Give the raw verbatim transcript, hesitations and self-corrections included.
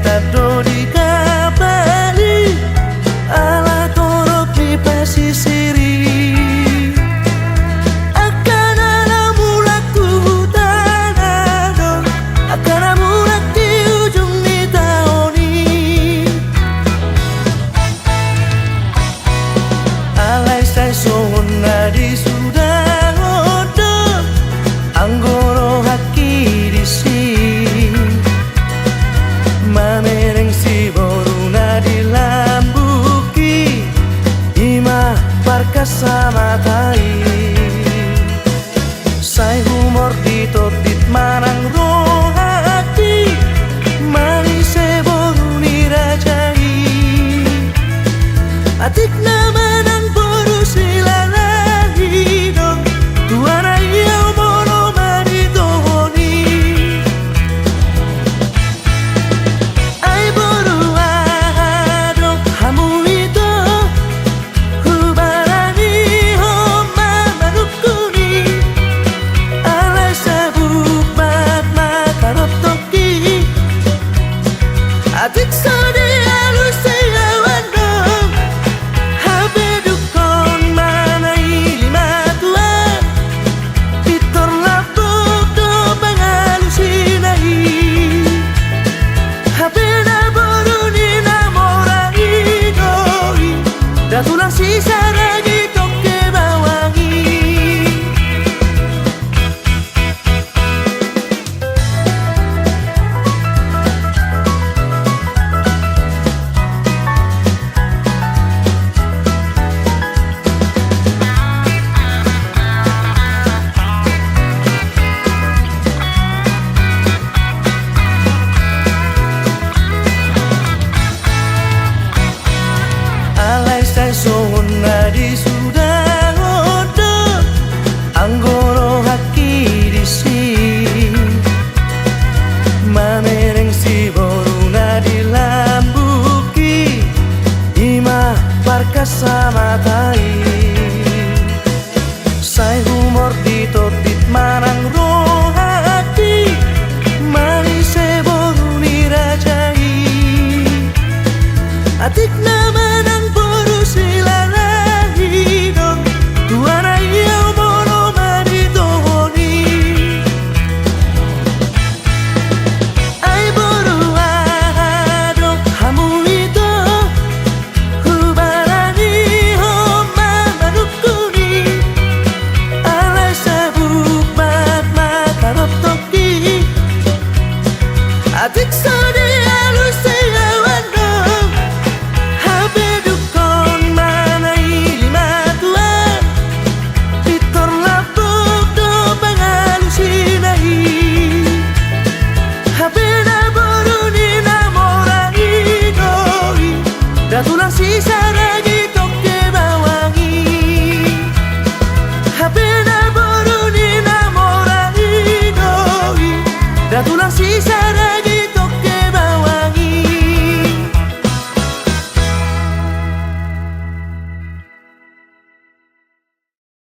Tando di kapal i ala torop ni pasisir i. Angka na mulak tu hutana do, angka na mulak di ujung ni taon i. Alai sai songon na disudahon do anggo rohangki disi. Mamereng si boru na di lambungki, i ma Parkasamata i. Sai humor di tondi manang rohangki, manise boru ni raja i. Atik na manang boru Silalahi do, tuana i au molo maritohon i. Ai boru, aha do hamu ito? Hubarani homa manungkun i, alai sabuk bat ma tarotongki. Atik so dialusi au annon, hape dungkon ma na i lima tua. Pintor lambok do pangalusina i. Hape na boru ni na mora i do i, da tulang sisaragi tongke bawang i. Alai sai songon na disudahon do anggo rohangki disi. Mamereng si boru na di lambungki, i ma Parkasamata i. Sai humor di tondi manang rohangki, manise boru ni raja i. Atik na manang boru Silalahi do, tuana i au molo maritohon i. Ai boru, aha do hamu ito? Hubarani homa manungkun i, alai sabuk bat ma tarotongki. Atik so dialusi au annon, hape dungkon ma na i lima tua. Pintor lambok do pangalusina i. Hape na boru ni na mora i do i, da tulang sisaragi tongke bawang i. Hape na boru ni na mora i do i, da tulang sisaragi